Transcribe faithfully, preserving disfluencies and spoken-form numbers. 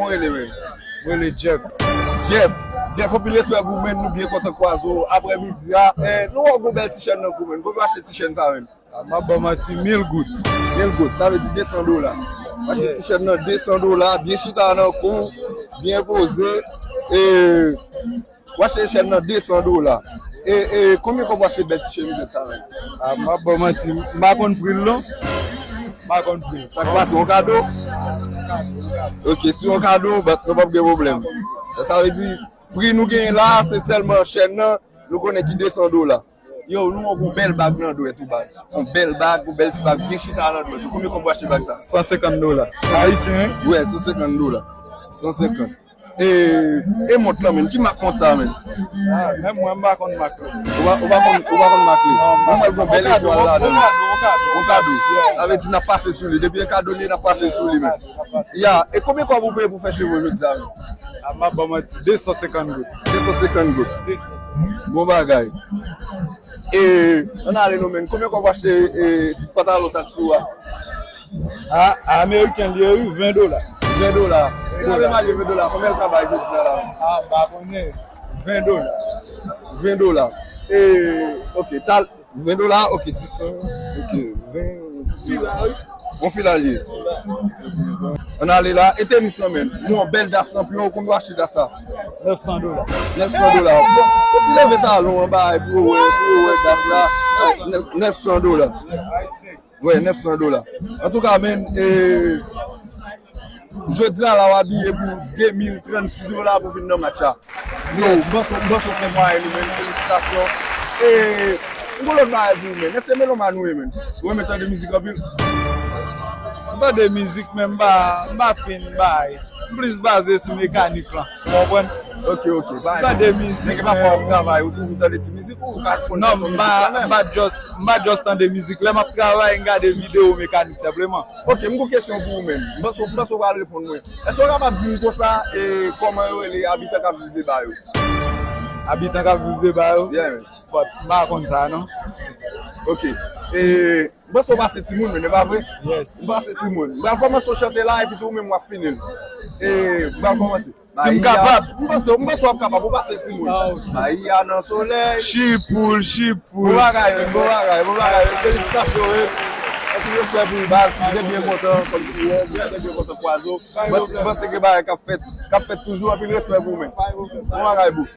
Rele, men. Mwen rele Jeff. Jeff. Jeff, anpil respè pou ou, men, nou byen kontan kwaze w aprè midi a. Eh, nou wè w gon bèl ti chèn nan kou, men. Konbyen w achte ti chèn sa, men? Ah, m ap ba w manti, mil goud. Mil goud, sa vle di de san dola. W achte ti chèn nan de san dola, byen chita nan kou, byen poze. E, w achte chèn nan de san dola. E, e, konbyen kòb w achte bèl ti chemizèt sa, men? Ah, m ap ba w manti, m pa konn pri l non. M pa konn pri l. Sa k pase, yon kado? Ok, si yon kado, bat nou p ap gen pwoblèm. Sa vle di, pri nou genyen la, se sèlman chèn nan, nou konnen ki de san dola. Yo, nou wè yon bèl bag nan dwèt ou, baz. Yon bèl bag, yon bèl ti bag byen chita nan dwèt ou. Konbyen kòb w achte bag sa? San senkant dola. Ayisyen, wi? Wi, san senkant dola. San senkant. E, e mont lan, men. Ki mak mont sa, men? Ah, menm mwen, m pa konn mak li. Ou pa, ou pa konn, ou pa konn mak li? Non, m pa konn. Mwen, m wè l gon bèl etwal ladan l. Yon kado, yon kado. Yon kado. Yeah. Sa vle di n ap pase sou li. Depi e kado li, n ap pase sou li, men. N ap pase. Ya, e konbyen kòb ou peye pou fè cheve w jodi a, men? Ah, m ap ba w manti, de san senkant goud. De san senkant goud. De san. Bon bagay. E, ann ale non, men. Konbyen kòb w achte, e, ti pantalon sa k sou a? A, ameriken li ye, wi, ven dola. Ven dola. Si n ap evalye ven dola, konbyen l ka bay jodi a la? A, m pa konnen. Ven dola. Ven dola. E, ok, tal, ven dola, ok, sis san, ok, ven, yon ti fila, wi. Yon fila li ye. Ann ale la, e tenis lan, men. Yon bèl das lan, pou yon, konbyen w achte das la? Nèf san dola. Nèf san dola. Fò, fò ti leve talon an, bay, pou yo wè, pou yo wè das la. Nèf, nèf san dola. Wi, nèf san dola. Antouka, men, e, jodi a la, w abiye pou de mil trannsis dola pou vin nan match la. Yo, m panse, m panse w fè mwayen ou, men, felisitasyon. E, m gon lòt bagay pou ou, men. Èske melomàn ou ye, men? Ou renmen tande mizik anpil? M tande mizik, men m pa, m pa fin bay. M plis baze sou mekanik lan. Ou konprann? Ok, ok. M tande mizik, men. Men gen pafwa w ap travay, ou toujou tande ti mizik, ou ka konn tande mizik kanmenm? Non, m pa, m pa just, m pa just tande mizik. Lè m ap travay, m gade videyo mekanik senpleman. Ok, m gon kesyon pou ou, men. M panse, m panse w pral reponn mwen. Èske w kapab di m konsa, e, kòman yo rele abitan k ap viv Deba yo? Abitan k ap viv Deba yo? Yeah, men. But, m pa konn sa, non. Ok. E, m panse w pase timoun, men, e pa vre? Yes. M pase timoun. M pral kòmanse yon chante la, epi tou ou menm w ap fini l. E, m pral kòmanse. Si m kapab. M panse, m panse w ap kapab, ou pase timoun. Ah, ok. Mayi a nan solèy. Chipoul, chipoul. Bon bagay, men, bon bagay, bon bagay. Felisitasyon, wi. Anpil respè pou ou, baz. M te byen kontan, kòmsi, wè, m te byen kontan kwaze w. M panse, m panse gen bagay k ap fèt, k ap fèt toujou. Anpil respè pou ou, men. Bon bagay, bro.